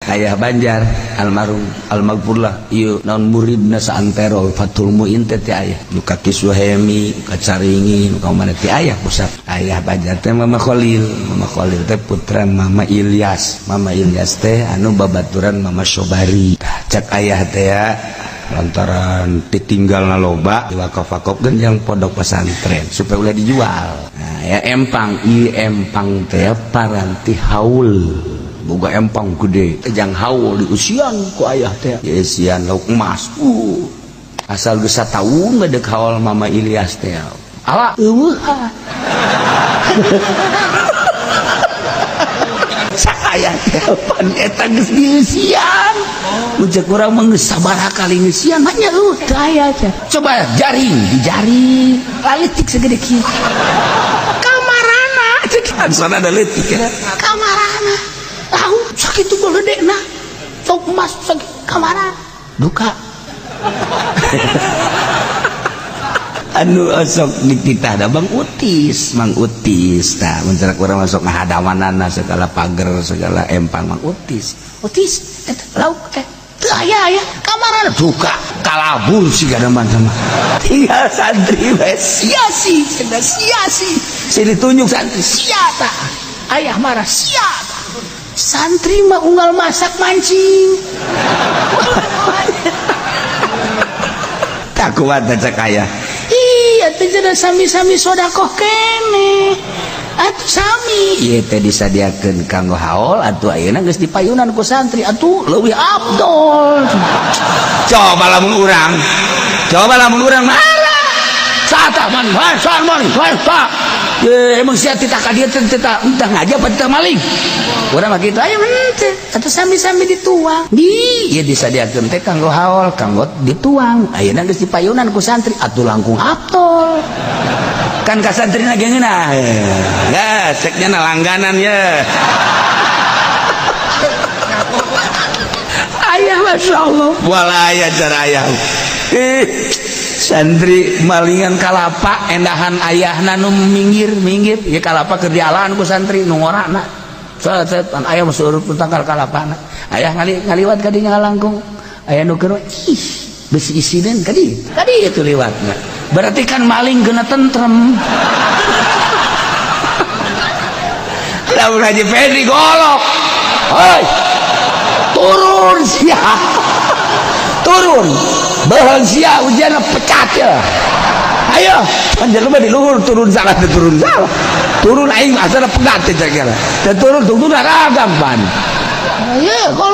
Ayah Banjar almarhum almaghfurlah ieu naon muridna saantero Fathul Muin teh ti ayah nu ka Ki Suhemi, ka Caringin, nu ka mana ti ayah pusat. Ayah Banjar teh Mama Khalil, Mama Khalil teh putra Mama Ilyas, Mama Ilyas teh anu babaturan Mama Sobari. Tah cek ayah teh ya, lantaran ditinggal loba diwakaf-wakafkeun yang pondok pesantren supaya ulah dijual. Nah, ya empang, ieu empang teh paranti haul. Boga empang gede jang haul diusian ku ayah teh, dieusian lauk emas. Asal geus sataun bedek haul Mama Ilyas teh ala eueuh. Sak ayah teh pan eta geus dieusian, mun cek urang mah geus sabaraha kali ngeusian mah nya eueuh teu aya teh. Coba jaring dijaring laletik segede kieu kamarana cek sana ada leutik ya kamarana tahu sakitu geledekna sok emas sakitu kamarana duka. Anu osok dititah da Bang Utis, Mang Utis tah mun cerak urang masuk ngahadamanana segala pager segala empang Mang Utis. Utis eta lauk teh teu aya aya kamarana duka kalabur siga mah sama. Tinggal santri bae sia sih cenah sia sih. Si ditunjuk santri sia tah. Ayah marah sia tah. Santri mah unggal masak mancing. Tak kuat cek ayah. Iya teh cenah sami-sami sodakoh kene. Atuh sami ieu teh disadiakeun kanggo haul atuh ayeuna geus dipayunan ku santri atuh leuwih abdol. Coba lamun urang. Coba lamun urang marah. Sata man, man, man, man, pak. Ye, emang sia titah ka dieu teh titah entah ngaji apa titah maling. Urang mah kitu aya henteu. Atuh sami-sami dituang. Di ieu disadiakeun teh kanggo haul, kanggo dituang. Ayeuna geus dipayunan ku santri atuh langkung abdol. Kan ka santrina ge ngeunah. Ya, ceknya na langganan ya. Ayah Masya Allah. Walaya cara ayah. Santri malingan kalapa endahan ayahna nu minggir-minggir ya kalapa keur dialaan ku santri nu ngorana. Set set pan ayah mah seueur tangkal kalapana. Ayah ngaliwat ka dinya ngalangkung. Aya nu keur ih besi isineun ka dieu. Ka dieu tuh liwatna. Berarti kan maling kena tentrem. Lamun Haji Fedri golok. Hoi. Turun sia. Turun. Beuheung sia ujian pecat ya. Ayo, pan jelema di luhur turun salah teu turun salah. Turun aing asal pegat teh cek. Teu turun tungtung ragam pan. Ayo golok.